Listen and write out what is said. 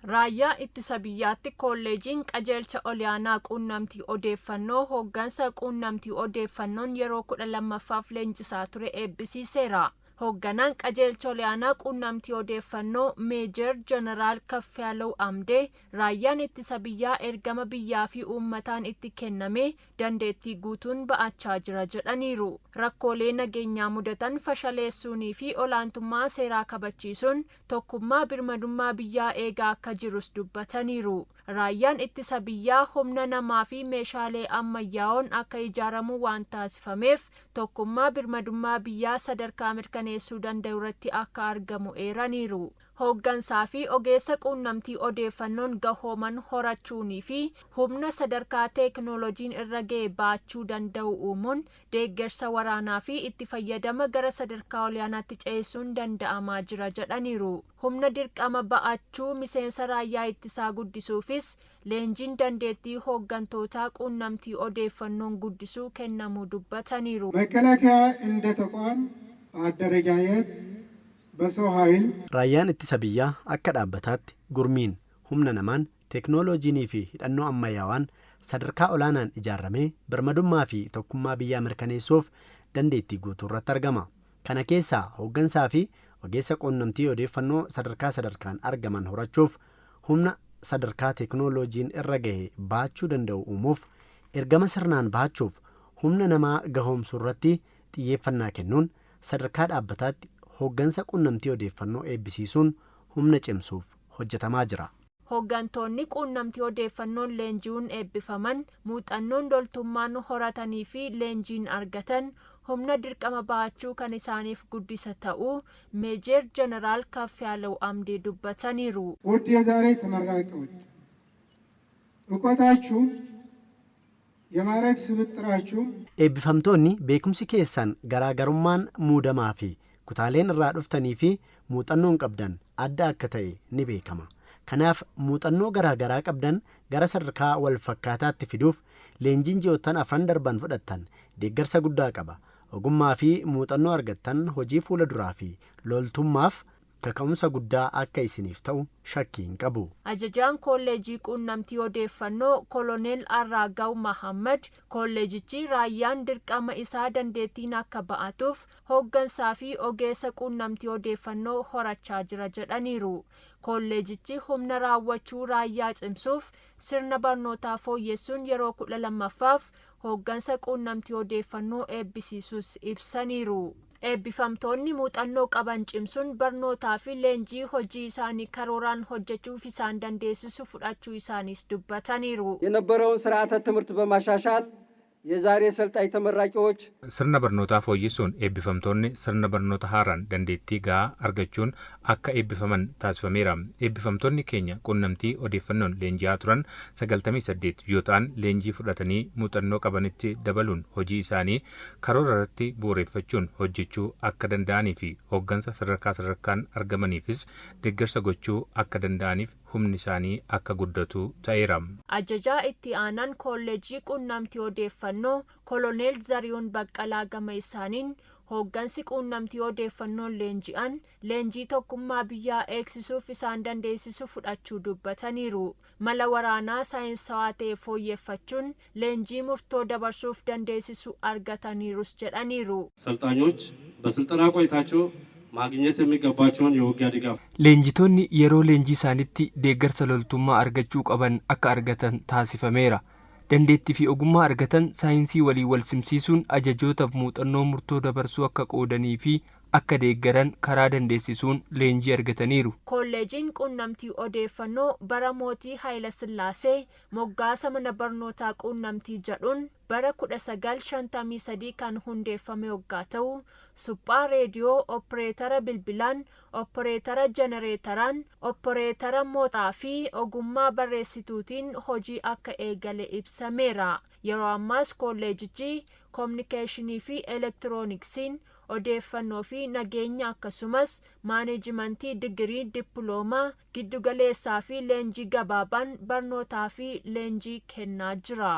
Raayyaa Ittisa Biyyaatti Koolleejiin Qajeelcha Olyaanaa Quunnamtii Odeeffannoo hooggansa quunnamtii odeeffannoon yeroo 12ffaaf leenjisaa ture eebbisiiseera. Hoogganaan Qajeelcha Olyaanaa Quunnamtii Odeeffannoo Meejer Jeneraal Kaffyaalaw Amdee raayyaan ittisa biyyaa ergama biyyaa fi uummataan itti kenname dandeettii guutuun ba'achaa jira jedhaniiru. Rakkoolee nageenyaa mudatan fashaleessuunii fi olaantummaa seeraa kabachiisuun tokkummaa birmadummaa biyyaa eegaa akka jirus dubbataniiru. Raayyaan ittisa biyyaa humna namaa fi meeshaalee ammayyaa'oon akka ijaaramu waan taasifameef tokkummaa birmadummaa biyyaa sadarkaa mirkaneessuu danda'urratti akka argamu eeraniiru. Hooggansaa fi ogeessa quunnamtii odeeffannoon gahooman horachuunii fi humna sadarkaa teeknooloojiin irra ga'e baachuu danda'u uumuun deeggarsa waraanaa fi itti fayyadama gara sadarkaa olaanaatti ceesisuun danda'amaa jira jedhaniiru. Humna dirqama ba'achuu miseensa raayyaa ittisaa guddisuufis leenjiin dandeettii hooggantootaa quunnamtii odeeffannoon guddisuu kennamuu dubbataniiru. መከላከያ እንደ ተቋም በአደረጃጀት በሰው ኃይል Raayyaan ittisa biyyaa akka dhaabbataatti gurmiin humna namaan teeknooloojiinii fi hidhannoo ammayyaawaan sadarkaa olaanaan ijaaramee birmadummaa fi tokkummaa biyyaa mirkaneessuuf dandeettii guutuu irratti argama. Kana keessaa hooggansaa fi ogeessa quunnamtii odeeffannoo sadarkaa sadarkaan argaman horachuuf, humna sadarkaa teeknooloojiin irra gahe baachuu danda'u uumuuf, ergama sirnaan baachuuf humna namaa gahoomsuu irratti xiyyeeffannaa kennuun sadarkaa dhaabbataatti hooggansa quunnamtii odeeffannoo eebbisiisuun humna cimsuuf hojjetamaa jira. Hooggantoonni quunnamtii odeeffannoon leenji'uun eebbifaman muuxannoon loltummaan horatanii fi leenjiin argatan humna dirqama ba'achuu kan isaaniif guddisa ta'uu Meejer Jeneraal Kaffyaalaw Amdee dubbataniiru. ውድ የዛሬ ተመራቂዎች እውቀታችሁ የማዕረግ ስብጥራችሁ Eebbifamtoonni, beekumsi keessan, garaagarummaan muudamaa fi kutaaleen irraa dhuftanii fi muuxannoon qabdan adda akka ta'e ni beekama. Kanaaf muuxannoo garaagaraa qabdan gara sadarkaa wal fakkaataatti fiduuf leenjiin ji'oottan afran darban fudhattan deeggarsa guddaa qaba. Ogummaa fi muuxannoo argattan hojii fuula duraa fi loltummaaf kaka'umsa guddaa akka isiniif ta'u shakkii hin qabu. Ajajaan Kolleejii Quunnamtii Odeeffannoo Koloneel Arraagaw Mahammad kolleejichi raayyaan dirqama isaa dandeettiin akka ba'atuuf hooggansaa fi ogeessa quunnamtii odeeffannoo horachaa jira jedhaniiru. Kolleejichi humna raawwachuu raayyaa cimsuuf sirna barnootaa fooyyessuun yeroo 12ffaaf hooggansa quunnamtii odeeffannoo eebbisiisus ibsaniiru. Eebbifamtoonni muuxannoo qaban cimsuun barnootaa fi leenjii hojii isaanii karooraan hojjechuuf isaan dandeessisu fudhachuu isaaniis dubbataniiru. የነበረውን ስርዓተ ትምህርት በማሻሻል የዛሬ ሰልጣኝ ተመራቂዎች Sirna barnootaa fooyyessuun eebbifamtoonni sirna barnoota haaraan dandeettii gahaa argachuun akka eebbifaman taasifameera. Eebbifamtoonni keenya quunnamtii odeeffannoon leenji'aa turan 98 yoo ta'an, leenjii fudhatanii muuxannoo qabanitti dabaluun hojii isaanii karoora irratti bu'uureffachuun hojjechuu akka danda'anii fi hooggansa sadarkaa sadarkaan argamaniifis deeggarsa gochuu akka danda'aniif humni isaanii akka guddatu ta'eera. Ajajaa itti aanaan Kolleejii Quunnamtii Odeeffannoo Koloneel Zariyuun Baqqalaa gama isaaniin hooggansi quunnamtii odeeffannoon leenji'an leenjii tokkummaa biyyaa eegsisuuf isaan dandeessisu fudhachuu dubbataniiru. Mala waraanaa saayinsawaa ta'e fooyyeffachuun leenjii murtoo dabarsuuf dandeessisu argataniirus jedhaniiru. ሰልጣኞች በስልጠና ቆይታቸው ማግኘት የሚገባቸውን የውጊያ ድጋፍ Leenjitoonni yeroo leenjii isaaniitti deeggarsa loltummaa argachuu qaban akka argatan taasifameera. Dandeettii fi ogummaa argatan saayinsii waliin wal simsiisuun ajajootaaf muuxannoo murtoo dabarsuu akka qoodanii fi akka deeggaran karaa dandeessisuun leenjii argataniiru. Kolleejiin Quunnamtii Odeeffannoo bara mootii Haayila Sillaasee moggaasa mana barnootaa quunnamtii jedhuun bara 1953 kan hundeeffame waggaa ta'u, suphaa reediyoo, opereetara bilbilaan, opereetara jenereetaraan, opereetara mootaa fi ogummaa barreessituutiin hojii akka eegale ibsameera. Yeroo ammaas kolleejichi koominikeeshinii fi elektirooniksiin, odeeffannoo fi nageenya, akkasumas maaneejimantii digirii, dippiloomaa, giddugaleessaa fi leenjii gabaabaan barnootaa fi leenjii kennaa jira.